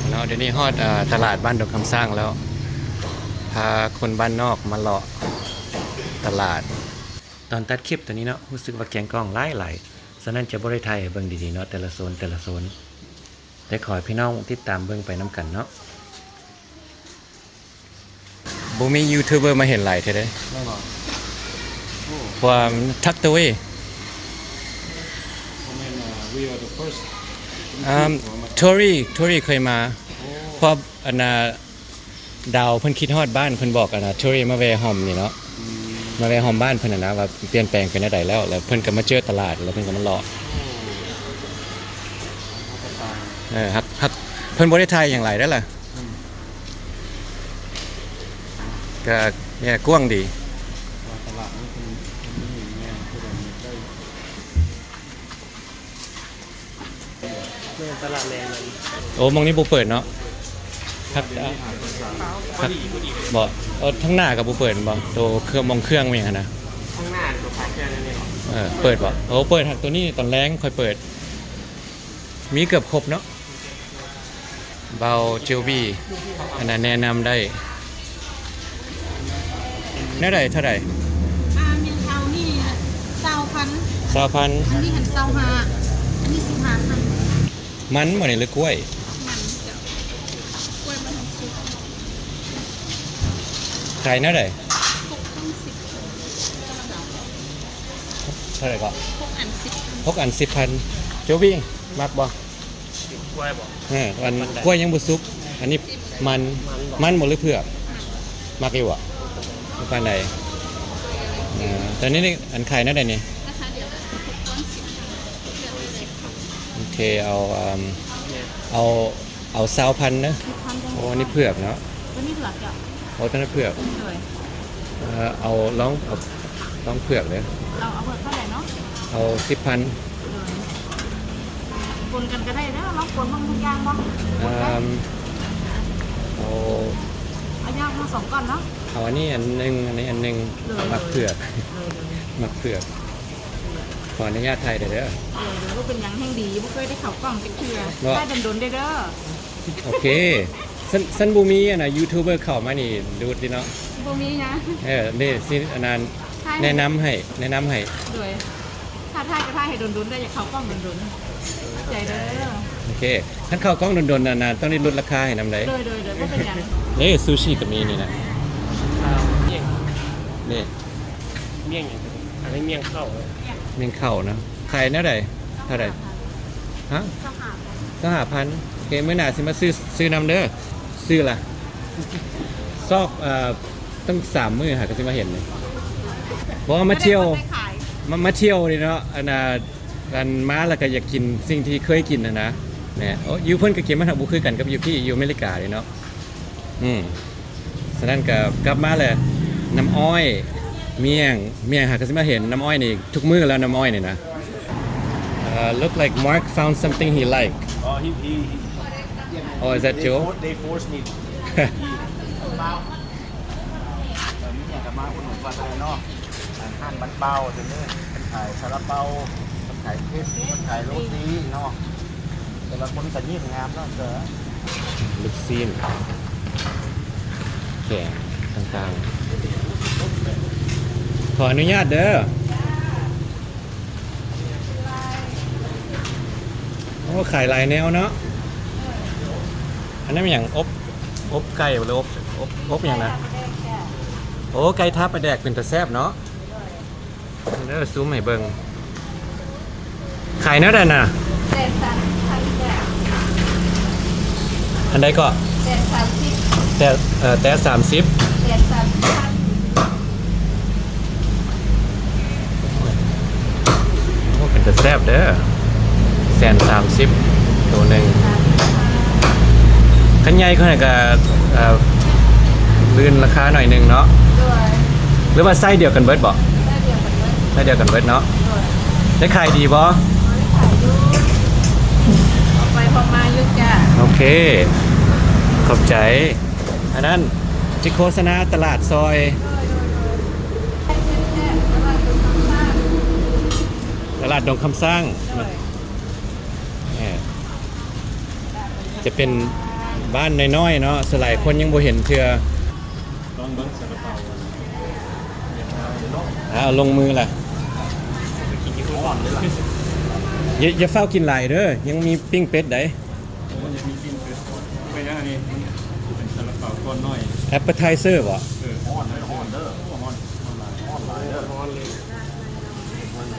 ເນາະ ດຽວນີ້ຮອດ ເອີ ຕະຫຼາດບ້ານດົງຄຳຊ້າງແລ້ວ ພາຄົນບ້ານນອກມາເລາະຕະຫຼາດ. ຕອນຕັດຄລິບໂຕນີ້ເນາະ ຮູ້ສຶກວ່າແກງກ້ອງຫຼາຍໆ ສະນັ້ນຈະບໍ່ໄດ້ຖ່າຍໃຫ້ເບິ່ງດີໆເນາະ ແຕ່ລະໂຊນ ແຕ່ລະໂຊນ ແຕ່ຂໍໃຫ້ພີ່ນ້ອງຕິດຕາມເບິ່ງໄປນຳກັນເນາະ. ບໍ່ມີຢູທູບເບີມາເຫັນຫຼາຍເທື່ອເດ້ ແມ່ນບໍ່? ໂອ້ ເພາະວ່າມັນ tucked away. ບໍ່ແມ່ນ ເອີ we are the first. ອາ Tori Tori ເຄີຍມາ ໂອ້ ເພາະອັນນ່າ ດາວເພິ່ນຄິດຮອດບ້ານ ເພິ່ນບອກອັນນ່າ Tori ມາແວ່ຮ່ອມນີ້ເນາະ ອືມ ມາແວ່ຮ່ອມບ້ານເພິ່ນຫັ້ນນະ ວ່າປ່ຽນແປງເປັນແນວໃດແລ້ວ ແລ້ວເພິ່ນກໍມາເຈີຕະຫຼາດ ແລ້ວເພິ່ນກໍມາເລາະ ໂອ້ ເອີ ຮັກ ຮັກ ເພິ່ນບໍ່ໄດ້ຖ່າຍຫຍັງຫຼາຍເດ້ລະ ອືມ ກໍແຍກກວ້າງດີ ວ່າຕະຫຼາດນີ້ເພິ່ນ ເພິ່ນມີຫຍັງແດ່ ເພິ່ນໄດ້ ແມ່ນຕະຫຼາດແລງນັ້ນ ໂອ້ ໝ່ອງນີ້ບໍ່ເປີດເນາະ ພັກ ພັກ ບໍ່ ເອີ ທາງໜ້າກໍບໍ່ເປີດແມ່ນບໍ່ ໂຕເຄື່ອງ ໝ່ອງເຄື່ອງແມ່ນຫຍັງຫັ້ນນະ ທາງໜ້າໂຕຂາຍເຄື່ອງນັ້ນເດ້ ເອີ ເປີດບໍ່ ໂອ້ ເປີດ ຫາກໂຕນີ້ຕອນແລງຄ່ອຍເປີດ ມີເກືອບຄົບເນາະ ເບົາເຈວບີ ອັນນັ້ນແນະນຳໄດ້ ແນວໃດ ເທົ່າໃດ? ອ່າ ແມ່ນເທົ່ານີ້ຊາວພັນ ຊາວພັນ ອັນນີ້ຫັ້ນຊາວຫ້າ ອັນນີ້ສິບຫ້າພັນ ມັນບໍ່ນີ້ ຫຼືກ້ວຍ? ມັນເຈົ້າ ກ້ວຍມັນສຸກ ຂາຍແນວໃດ? ຫົກພັນສິບ ເທົ່າໃດກໍ? ຫົກອັນສິບພັນ ຫົກອັນສິບພັນ ໂຈວິງ ມັກບໍ່? ກິນກ້ວຍບໍ່? ເອີ ອັນກ້ວຍຍັງບໍ່ສຸກ ອັນນີ້ມັນ ມັນບໍ່ ມັນບໍ່ ຫຼືເຜືອກ? ມັນ ມັກຢູ່ບໍ່? ບໍ່ປານໃດ ເອີ ແຕ່ນີ້ ອັນຂາຍແນວໃດນີ້? ລາຄາດຽວກັນ ຫົກພັນສິບພັນ ເຫຼືອແຕ່ສິບພັນ ໂອເຄ ເອົາ ເອົາ ເອົາ ເອົາຊາວພັນເດີ ສິບພັນ ໂອ້ ອັນນີ້ເຜືອກເນາະ ໂຕນີ້ເຜືອກເຈົ້າ ໂອ້ ໂຕນັ້ນເຜືອກ ໂດຍ ເອີ ເອົາ ລອງ ເອົາ ລອງເຜືອກເດີ ເອົາ ເອົາເຜືອກເທົ່າໃດເນາະ? ເອົາສິບພັນ ໂດຍ ປົນກັນກໍໄດ້ເດີ ລອງປົນເບິ່ງທຸກຢ່າງບໍ່? ເອີ ເອົາ ເອົາຢ່າງລະສອງກ້ອນເນາະ ເອົາອັນນີ້ອັນໜຶ່ງ ອັນນີ້ອັນໜຶ່ງ ໂດຍ ມັກເຜືອກ ໂດຍ ໂດຍ ມັກເຜືອກ ຂໍອະນຸຍາດຖ່າຍໄດ້ເດີ ໂດຍ ບໍ່ເປັນຫຍັງ ແຮ່ງດີ ບໍ່ເຄີຍໄດ້ເຂົ້າກ້ອງຈັກເທື່ອ ເນາະ ຖ່າຍດົນໆເດີ ເດີ. ໂອເຄ ຊັ້ນ ຊັ້ນບໍ່ມີອັນນ່າ ຢູທູບເບີເຂົ້າມານີ້ ດູດດີເນາະ ບໍ່ມີຫຍັງ ເອີ ນີ້ຊິອັນນັ້ນ ແນະນຳໃຫ້ ແນະນຳໃຫ້ ໂດຍ ຖ້າຖ່າຍກໍຖ່າຍໃຫ້ດົນໆເດີ ຢາກເຂົ້າກ້ອງດົນໆ ຂອບໃຈເດີ ໂອເຄ ຄັນເຂົ້າກ້ອງດົນໆນານໆ ຕ້ອງໄດ້ຫຼຸດລາຄາໃຫ້ນຳໃດ ໂດຍ ໂດຍ ໂດຍ ບໍ່ເປັນຫຍັງ ເອີ ຊູຊິກໍມີນີ້ນະ ນີ້ ໝ້ຽງຫຍັງ ອັນນີ້ໝ້ຽງເຂົ້າ ໝ້ຽງເຂົ້ານະ ຂາຍແນວໃດ? ເທົ່າໃດ? ຮະ? ຊາວຫ້າພັນ ຊາວຫ້າພັນ ໂອເຄ ມື້ໜ້າຊິມາຊື້ ຊື້ນຳເດີ ຊື້ລະ ຊອກ ເອີ ຕັ້ງສາມມື້ຫາກໍຊິມາເຫັນນີ້ ບໍ່ ມາທ່ຽວ ມາ ມາທ່ຽວນີ້ເນາະ ອັນນ່າ ອັນມາແລ້ວກໍຢາກກິນສິ່ງທີ່ເຄີຍກິນຫັ້ນນະ ແມ່ນ ໂອ້ ຢູ່ເພິ່ນກໍກິນ ມັນຫາກບໍ່ຄືກັນກັບຢູ່ພີ້ ຢູ່ອາເມລິກາເດເນາະ ອືມ ສະນັ້ນກໍກັບມາແລ້ວ ນ້ຳອ້ອຍ ໝ້ຽງ ໝ້ຽງຫາກໍຊິມາເຫັນ ນ້ຳອ້ອຍນີ້ທຸກມື້ແລ້ວ ນ້ຳອ້ອຍນີ້ນະ ເອີ look like Mark found something he like. Oh, he, he, he, oh, is that Joe? They for-, they forced me. ເອີ ມີຫຍັງກໍມາອຸດໜູນກ່ອນກໍໄດ້ເນາະ ຮ້ານບ້ານເປົາເດີ ເພິ່ນຂາຍຊາລາເປົາ ເພິ່ນຂາຍເຄັບ ເພິ່ນຂາຍໂຣຕີເນາະ ແຕ່ລະຄົນກໍຍິ້ມງາມເນາະ ເສືອ ລູກຊີ້ນ ແກງຕ່າງໆ ຂໍອະນຸຍາດເດີ. ໂອ້ ຂາຍຫຼາຍແນວເນາະ ອັນນັ້ນແມ່ນຫຍັງ? ອົບ ອົບໄກ່ ຫຼື ອົບ ອົບ ອົບຫຍັງນະ? ໂອ້ ໄກ່ທາປາແດກ ເປັນຕາແຊບເນາະ ເດີ ຊູມໃຫ້ເບິ່ງ ຂາຍແນວໃດນະ? ແຕ່ສາມສິບພັນ ອັນໃດເກາະ? ແຕ່ສາມສິບ ແຕ່ ເອີ ແຕ່ສາມສິບ ແຕ່ສາມສິບພັນ ໂອ້ ເປັນຕາແຊບເດີ ແສນສາມສິບ ໂຕໜຶ່ງ ຄັນໃຫຍ່ກວ່ານັ້ນກະ ເອີ ລື່ນລາຄາໜ້ອຍໜຶ່ງເນາະ ໂດຍ ຫຼືວ່າໄຊດຽວກັນເບິດບໍ? ໄຊດຽວກັນເບິດ ໄຊດຽວກັນເບິດເນາະ ໂດຍ ໄດ້ຂາຍດີບໍ? ໄດ້ຂາຍຢູ່ ເອົາໄປເອົາມາຢູ່ຈ້າ ໂອເຄ ຂອບໃຈ ອັນນັ້ນ ຊິໂຄສະນາຕະຫຼາດຊອຍ ຕະຫຼາດດົງຄຳຊ້າງ ໂດຍ ເອີ ຈະເປັນບ້ານນ້ອຍໆເນາະ ສ່ວນຫຼາຍຄົນຍັງບໍ່ເຫັນເທື່ອ. ລອງເບິ່ງຊາລາເປົາ. ອ່າ ເອົາລົງມືລະ. ຢ່າ ຢ່າຟ້າວກິນຫຼາຍເດີ ຍັງມີປີ້ງເປັດໃດ. ໂອ້ ຍັງມີປີ້ງເປັດ. ເປັນຫຍັງອັນນີ້? ເປັນຊາລາເປົາກ້ອນນ້ອຍ. ແອັບເປີໄທເຊີບໍ? ເອີ ຮ້ອນເດີ ຮ້ອນເດີ ຮ້ອນ ຮ້ອນຫຼາຍ ຮ້ອນຫຼາຍເດີ ຮ້ອນເລີຍ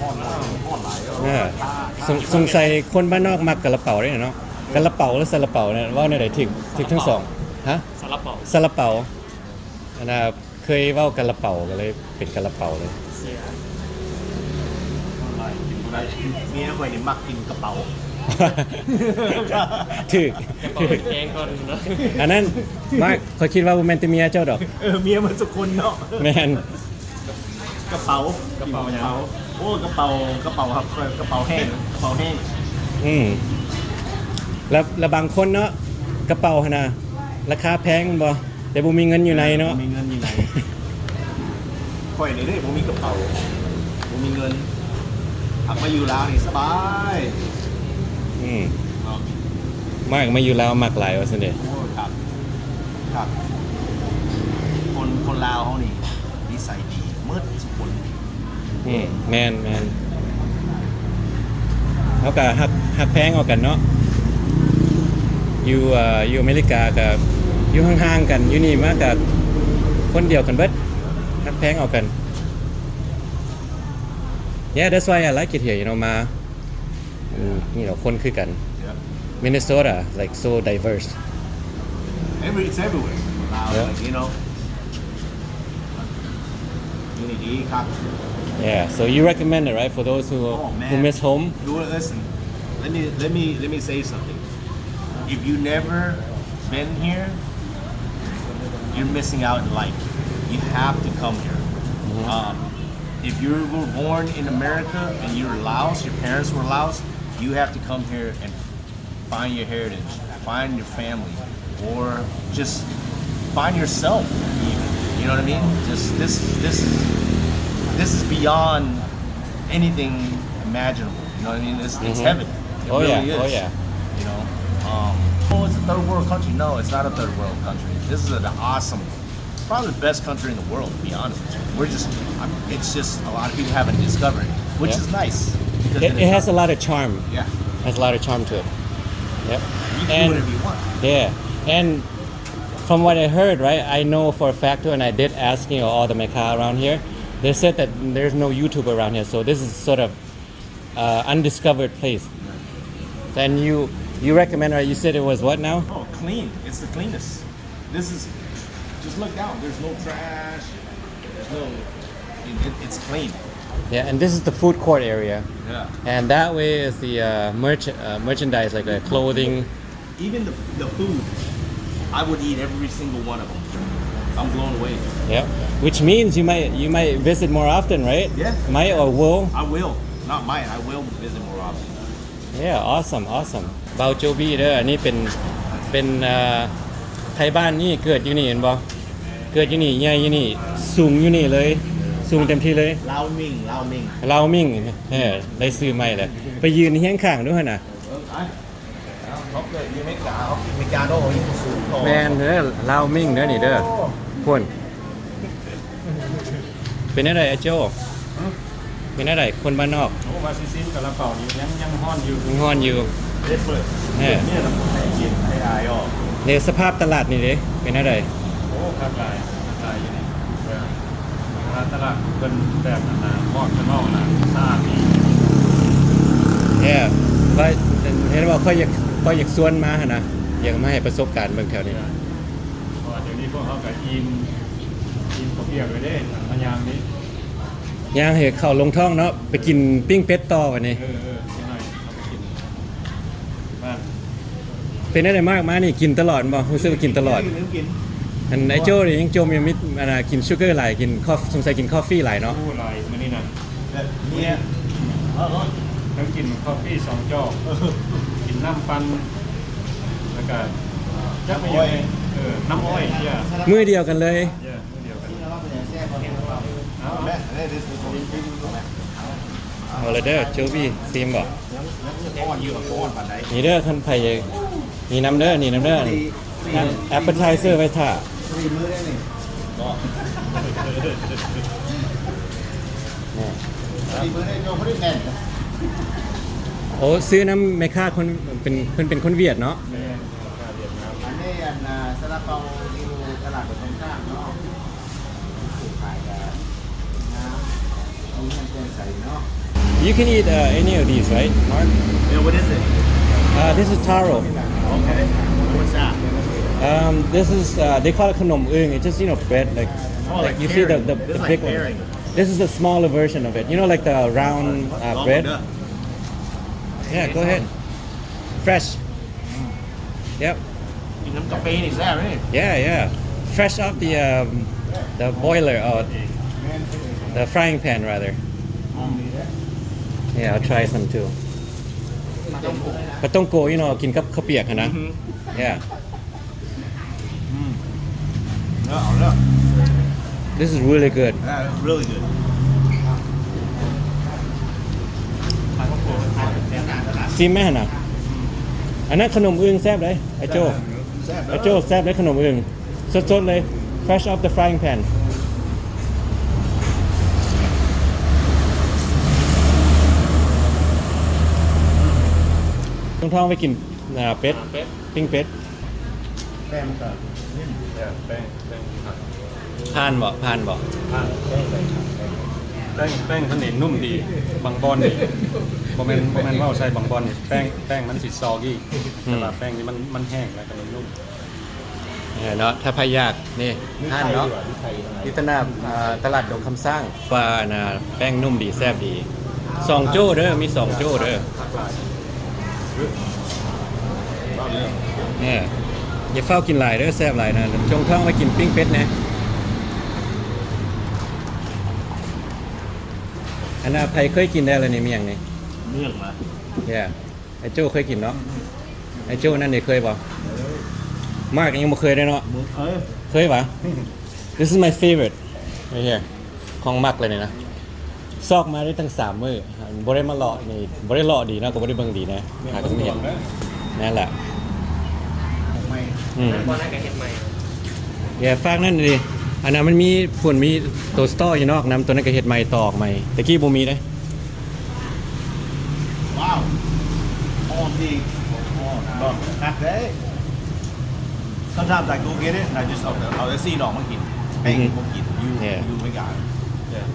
ຮ້ອນຫຼາຍເດີ. ເອີ ສົງ ສົງໄສຄົນບ້ານນອກມັກກາລາເປົາເດ້ເນາະ. ກາລາເປົາ ຫຼື ຊາລາເປົາເນຍ ເວົ້າແນວໃດຖືກ? ຖືກທັງສອງ. ຮະ? ຊາລາເປົາ ຊາລາເປົາ. ອັນນ່າ ເຄີຍເວົ້າກາລາເປົາ ກໍເລີຍເປັນກາລາເປົາເລີຍ. ເສຍ ເມຍຂ້ອຍນີ້ມັກກິນກະເປົາ. ຖືກ ກະເປົາແກງກ່ອນເນາະ. ອັນນັ້ນ ມາກ ຂ້ອຍຄິດວ່າບໍ່ແມ່ນແຕ່ເມຍເຈົ້າດອກ. ເອີ ເມຍໝົດທຸກຄົນເນາະ. ແມ່ນ. ກະເປົາ ກະເປົາຫຍັງ? ໂອ້ ກະເປົາ ກະເປົາ ກະເປົາແຫ້ງ ກະເປົາແຫ້ງ. ອືມ ແລ້ວ ແລ້ວບາງຄົນເນາະ ກະເປົາຫັ້ນນະ ລາຄາແພງແມ່ນບໍ່? ແຕ່ບໍ່ມີເງິນຢູ່ໃນເນາະ. ບໍ່ມີເງິນຢູ່ໃນ. ຂ້ອຍນີ້ເດ້ ບໍ່ມີກະເປົາ ບໍ່ມີເງິນ ຫາກມາຢູ່ລາວນີ້ສະບາຍ. ອືມ ເນາະ. ມາກ ມາຢູ່ລາວມັກຫຼາຍວ່າຊັ້ນເດ. ໂອ້ ຄັກ ຄັກ. ຄົນ ຄົນລາວເຮົານີ້ນິໄສດີໝົດທຸກຄົນ. ອືມ ແມ່ນໆ ເຮົາກະຮັກ ຮັກແພງເອົາກັນເນາະ. ຢູ່ ເອີ ຢູ່ອາເມລິກາກະຢູ່ຫ່າງໆກັນ ຢູ່ນີ້ມາກະຄົນດຽວກັນເບິດ ຮັກແພງເອົາກັນ. Yeah, that's why I like it here, you know, ມາ ອືມ ນີ້ເນາະ ຄົນຄືກັນ. Yeah. Minnesota, like, so diverse. Every, it's everywhere. Wow, yeah. Like, you know, ຢູ່ນີ້ດີຄັກ. Yeah, so you recommend it, right, for those who, oh, man, who miss home? You, listen, let me, let me, let me say something. If you never been here, you're missing out in life. You have to come here. Mm-hmm. Um, if you were born in America and you're Laos, your parents were Laos, you have to come here and find your heritage, find your family, or just find yourself even. You know what I mean? Just this, this is, this is beyond anything imaginable. You know what I mean? It's, it's, mm-hmm, heaven. It, oh, really, yeah, is. Oh, yeah. You know, um, oh, it's a third world country. No, it's not a third world country. This is an awesome, probably the best country in the world, to be honest with you. We're just, I'm, it's just a lot of people haven't discovered it, which, yep, is nice because it, it has a lot of charm. Yeah. Has a lot of charm to it. Yep. You can do whatever you want. Yeah. And from what I heard, right, I know for a fact too, and I did ask, you know, all the ແມ່ຄ້າ around here. They said that there's no YouTuber around here, so this is sort of, uh, undiscovered place. Then you, you recommend, right? You said it was what now? Oh, clean. It's the cleanest. This is, just look down. There's no trash. There's no, it, it, it's clean. Yeah, and this is the food court area. Yeah. And that way is the, uh, merch-, uh, merchandise, like, uh, clothing. Even the, the food, I would eat every single one of them. I'm blown away. Yep. Which means you might, you might visit more often, right? Yeah. Might or will? I will. Not might. I will visit more often. Yeah, awesome, awesome. ບ່າວໂຈບີເດີ ອັນນີ້ເປັນ ເປັນ ເອີ ໄທບ້ານນີ້ ເກີດຢູ່ນີ້ແມ່ນບໍ່? ເກີດຢູ່ນີ້ ໃຫຍ່ຢູ່ນີ້ ສູງຢູ່ນີ້ເລີຍ ສູງເຕັມທີ່ເລີຍ. ລາວມິງ ລາວມິງ ລາວມິງ ເອີ ໄດ້ຊື່ໃໝ່ແລ້ວ. ໄປຢືນຮຽງຂ້າງດູຫັ້ນນະ. ເອີ ໄປ ເຂົາເກີດຢູ່ອາເມລິກາ ເຂົາກິນອາເມລິກາໂນ່ ເຂົາຢູ່ສູງ. ແມ່ນເດີ ລາວມິງເດີນີ້ເດີ. ໂອ້ ພຸ້ນ. ເປັນແນວໃດອ້າຍໂຈ້? ຫຶ? ເປັນແນວໃດຄົນບ້ານນອກ? ໂອ້ ວ່າຊິຊິມກາລາເປົາຢູ່ ຍັງ ຍັງຮ້ອນຢູ່ ຍັງຮ້ອນຢູ່. ໄດ້ເປີດ ເອີ ເປີດເມຍລະໃຫ້ກິນ ໃຫ້ອາຍອອກ. ເດ ສະພາບຕະຫຼາດນີ້ເດ ເປັນແນວໃດ? ໂອ້ ຄັກຫຼາຍ ຄັກຫຼາຍຢູ່ນີ້. ເອີ ຕະຫຼາດ ຕະຫຼາດເພິ່ນແບບນັ້ນນະ ເວົ້າ ເພິ່ນເວົ້ານະ ສະອາດດີ. ເອີ ຂ້ອຍ ເຫັນວ່າຂ້ອຍຢາກ ຂ້ອຍຢາກຊວນມາຫັ້ນນະ ຢາກມາໃຫ້ປະສົບການເບິ່ງແຖວນີ້. ເອີ ເພາະວ່າດຽວນີ້ພວກເຮົາກະອີ່ມ ອີ່ມເຂົ້າປຽກແລ້ວເດ້ ມາຍ່າງນີ້ ຍ່າງໃຫ້ເຂົ້າລົງທ້ອງເນາະ ໄປກິນປີ້ງເປັດຕໍ່ບັດນີ້. ເອີ ເອີ ຈັກໜ້ອຍເຮົາໄປກິນບ້ານ. ເປັນແນວໃດມາກ ມານີ້ກິນຕະຫຼອດບໍ່? ຮູ້ສຶກວ່າກິນຕະຫຼອດ. ກິນ ກິນ ກິນ. ອັນອ້າຍໂຈ້ນີ້ຍັງຈົ່ມຢູ່ ມີ ອັນນ່າ ກິນຊູເກີຫຼາຍ ກິນຄອຟ ສົງໄສກິນຄອຟຟີຫຼາຍເນາະ. ໂອ້ ຫຼາຍມື້ນີ້ນະ. ແບບເມຍ ເອີ ເອີ ທັງກິນຄອຟຟີສອງຈອກ ເອີ ກິນນ້ຳປັ່ນ ແລ້ວກະຈັກແມ່ນຫຍັງ ນ້ຳອ້ອຍ ເອີ ນ້ຳອ້ອຍ ເອີ ມື້ດຽວກັນເລີຍ. ເອີ ມື້ດຽວກັນ. ເອົາ ເອົາລະເດີ ໂຈບີ ຊີມບໍ່? ຍັງ ຍັງ ຍັງຮ້ອນຢູ່ ຮ້ອນປານໃດ? ນີ້ເດີ ຄັນໃຜ ນີ້ນຳເດີ ນີ້ນຳເດີ ແອັບເປີນໄທເຊີໄວ້ຖ້າ ສີ່ມື້ໄດ້ນີ້ ນີ້ ສີ່ມື້ໄດ້ ໂອ້ ຊື້ນຳແມ່ຄ້າຄົນ ເປັນ ເພິ່ນເປັນຄົນຫວຽດເນາະ. ແມ່ນ ອັນນີ້ອັນ ອ່າ ຊາລາເປົາຢູ່ຕະຫຼາດດອນຄຳຊ້າງເນາະ ຂາຍກະງາມ ເອົາເງິນແຕ່ໃສເນາະ. You can eat, uh, any of these, right, Mark? Yeah, what is it? Uh, this is taro. Okay. What's that? Um, this is, uh, they call it ຂະໜົມອຶ່ງ. It's just, you know, bread, like, oh, like, like you see the, the, the big one. This is a smaller version of it. You know, like the round, uh, bread. Yeah, go ahead. Fresh. Yep. ກິນນຳກາເຟນີ້ແຊບເດ້. Yeah, yeah. Fresh off the, um, the boiler or the frying pan rather. Yeah, I'll try some too. ປາຕ້ອງໂກ you know ກິນກັບເຂົ້າປຽກຫັ້ນນະ. Yeah. ອືມ ເອົາແລ້ວ This is really good. Yeah, really good. ຊີມແມ່ຫັ້ນນະ. ອັນນັ້ນຂະໜົມອຶ່ງແຊບເດ້ ໄອ້ໂຈ້. ແຊບເດີ ໄອ້ໂຈ້ ແຊບເດ້ ຂະໜົມອຶ່ງ ສົດໆເລີຍ fresh off the frying pan. ຕ້ອງທ້ອງໄປກິນ ອ່າ ເປັດ ປີ້ງເປັດ. ແປ້ງມັນກໍນິ້ມ ແປ້ງ ແປ້ງ ຜ່ານບໍ່? ຜ່ານບໍ່? ຜ່ານ ແປ້ງໄດ້ ແປ້ງ ແປ້ງ ແປ້ງມັນນີ້ນຸ້ມດີ ບາງບ່ອນນີ້ ບໍ່ແມ່ນ ບໍ່ແມ່ນເວົ້າໃສ່ ບາງບ່ອນນີ້ແປ້ງ ແປ້ງມັນຊິຊອກອີກ ອືມ ແຕ່ວ່າແປ້ງນີ້ມັນ ມັນແຫ້ງ ແລ້ວກໍນຸ້ມ. ເອີເນາະ ຖ້າໃຜຢາກ ນີ້ຮ້ານເນາະ ຢູ່ຕະໜາບ ອ່າ ຕະຫຼາດດົງຄຳຊ້າງ ວ່າອັນນ່າ ແປ້ງນຸ້ມດີ ແຊບດີ. ສອງໂຈ້ເດີ ມີສອງໂຈ້ເດີ. ເອີ ຢ່າຟ້າວກິນຫຼາຍເດີ ແຊບຫຼາຍນະ ຈົ່ງທ້ອງໄວ້ກິນປີ້ງເປັດແດ່. ອັນນ່າ ໃຜເຄີຍກິນແດ່ລະນີ້ ໝ້ຽງນີ້? ໝ້ຽງນະ? Yeah. ໄອ້ໂຈ້ເຄີຍກິນເນາະ. ອືມ ໄອ້ໂຈ້ນັ້ນເດ ເຄີຍບໍ່? ເຄີຍ. ມາກຍັງບໍ່ເຄີຍເດ້ເນາະ. ບໍ່ເຄີຍ. ເຄີຍຫວາ? This is my favorite right here. ຂອງມັກເລີຍນີ້ນະ. ຊອກມາໄດ້ຕັ້ງສາມມື້ ບໍ່ໄດ້ມາເລາະນີ້ ບໍ່ໄດ້ເລາະດີເນາະ ກໍບໍ່ໄດ້ເບິ່ງດີນະ. ຫາກໍມີເຫັນ. ແມ່ນແຫຼະ. ອືມ ບ່ອນນັ້ນກໍເຮັດໃໝ່. ແລ້ວຟາກນັ້ນນີ້ ອັນນັ້ນມັນມີ ພຸ້ນມີໂຕສະຕໍຢູ່ນອກນຳ ໂຕນັ້ນກໍເຮັດໃໝ່ ຕໍ່ອອກໃໝ່ ແຕ່ກີ້ບໍ່ມີເດ້. ວ້າວ ຫອມດີ ຫອມ ຄັກເດ້. Sometimes I go get it and I just ເອົາ ເອົາແຕ່ຊີ້ດອກມາກິນ ແປ້ງ ອືຮຶ ບໍ່ກິນ ຢູ່ Yeah. ຢູ່ອາເມລິກາ. Yeah.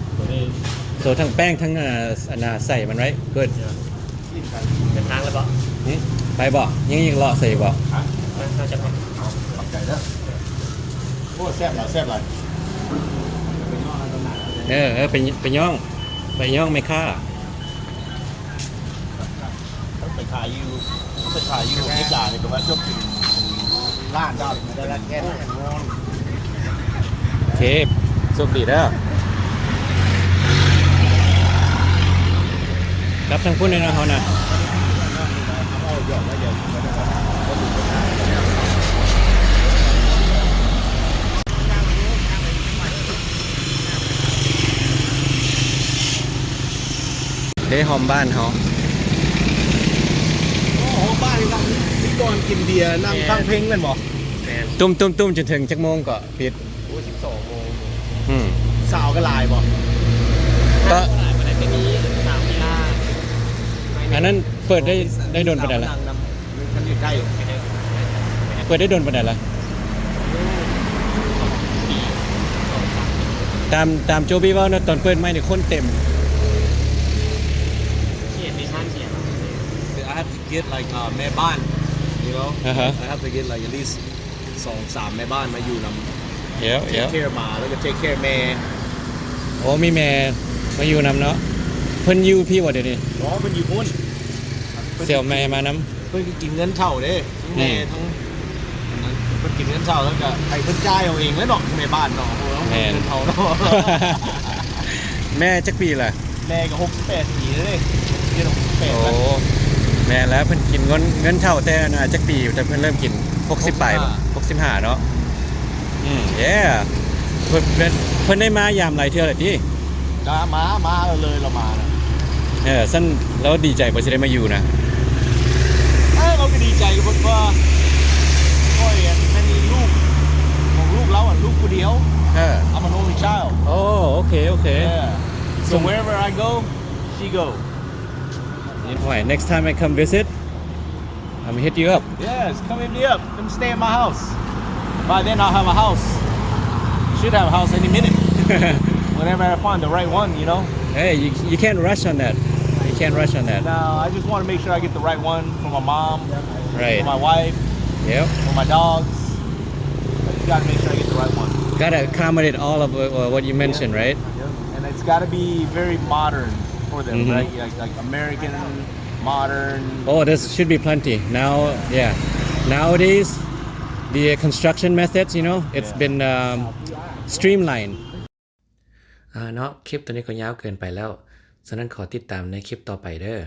So ທັງແປ້ງທັງ ເອີ ອັນນ່າ ໃສ່ມັນໄວ້ Good. Yeah. ເດີນທາງແລ້ວບໍ່? ຫຶ ໄປບໍ່? ຍັງ ຍັງເລາະໃສ່ບໍ່? ຮະ? ເຮົາຈະໄປ. ຂອບໃຈເດີ. ໂອ້ ແຊບຫຼາຍ ແຊບຫຼາຍ. ເອີ ເອີ ໄປ ໄປຍ້ອງ ໄປຍ້ອງແມ່ຄ້າ. ໄປຂາຍຢູ່ ໄປຂາຍຢູ່ອາເມລິການີ້ກໍວ່າຈົບຢູ່ລ້ານດອນ. ໂອເຄ ໂຊກດີເດີ. ກັບທາງພຸ້ນເລີຍເນາະ ເຮົານະ. ເດ້ ຮອມບ້ານເຮົາ. ໂອ້ ຮອມບ້ານນີ້ນະ ມີບ່ອນກິນເບຍ ນັ່ງຟັງເພງແມ່ນບໍ່? ແມ່ນ. ຕຸ້ມໆໆ ຈົນເຖິງຈັກໂມງເກາະ? ຜິດ ໂອ້ຍ ສິບສອງໂມງ. ອືມ ສາວກໍຫຼາຍບໍ່? ກໍຫຼາຍບໍ່ໄດ້ ແຕ່ມີສາວມີລາ. ອັນນັ້ນເປີດໄດ້ ໄດ້ດົນປານໃດລະ? ມັນຢູ່ໃກ້ ເປີດໄດ້ດົນປານໃດລະ? ຕາມ ຕາມໂຈບີເວົ້ານະ ຕອນເປີດໃໝ່ນີ້ຄົນເຕັມ. ເຂດໃນຮ້ານເບຍ I have to get like ເອີ ແມ່ບ້ານ you know. ອ່າຮະ I have to get like at least ສອງສາມແມ່ບ້ານມາຢູ່ນຳ. Yeah, yeah. Take care ໝາ ແລ້ວກໍ take care ແມ່. ໂອ້ ມີແມ່ມາຢູ່ນຳເນາະ. ເພິ່ນຢູ່ພີ້ບໍ່ດຽວນີ້? ບໍ່ ເພິ່ນຢູ່ພຸ້ນ. ເພິ່ນຊິເອົາແມ່ມານຳ. ເພິ່ນກໍກິນເງິນເຖົ້າເດ້. ອືມ ແມ່ທັງ ອັນນັ້ນ ເພິ່ນກິນເງິນເຖົ້າ ແລ້ວກໍໃຫ້ເພິ່ນຈ່າຍເອົາເອງແລ້ວເນາະ ແມ່ບ້ານເນາະ. ໂອ້ ແມ່ນ ເງິນເຖົ້າເນາະ. ແມ່ຈັກປີລະ? ແມ່ກໍຫົກສິບແປດປີແລ້ວເດ້ ເຈັດ ຫົກສິບແປດ. ໂອ້ ແມ່ນແລ້ວ ເພິ່ນກິນເງິນ ເງິນເຖົ້າແຕ່ ອັນ ຈັກປີ ແຕ່ເພິ່ນເລີ່ມກິນ? ຫົກສິບປາຍ ຫົກສິບຫ້າ ຫົກສິບຫ້າເນາະ. ອືມ yeah. ເພິ່ນ ເພິ່ນ ເພິ່ນໄດ້ມາຢາມຫຼາຍເທື່ອແລ້ວຕິ? ກະມາ ມາເລີຍ ລາວມານະ. ເອີ ຊັ້ນລາວດີໃຈບໍ່ ຊິໄດ້ມາຢູ່ນະ? ເອີ ລາວກໍດີໃຈຢູ່ ເພາະວ່າ So wherever I go, she go. All right, next time I come visit, I'm gonna hit you up. Yes, come hit me up. Come stay at my house. By then, I'll have a house. Should have a house any minute. Whenever I find the right one, you know. Hey, you, you can't rush on that. You can't rush on that. Now, I just want to make sure I get the right one for my mom, Right. for my wife, Yep. for my dogs. I just gotta make sure I get the right one. Gotta accommodate all of uh, what you mentioned, right? And it's gotta be very modern for them, Mhm. right? Like, like American, modern. Oh, there should be plenty. Now, yeah. Nowadays, the construction methods, you know, it's Yeah. been um, streamlined. ອ່າເນາະ ຄລິບໂຕນີ້ກໍຍາວເກີນໄປແລ້ວ, ສະນັ້ນຂໍຕິດຕາມໃນຄລິບຕໍ່ໄປເດີ້.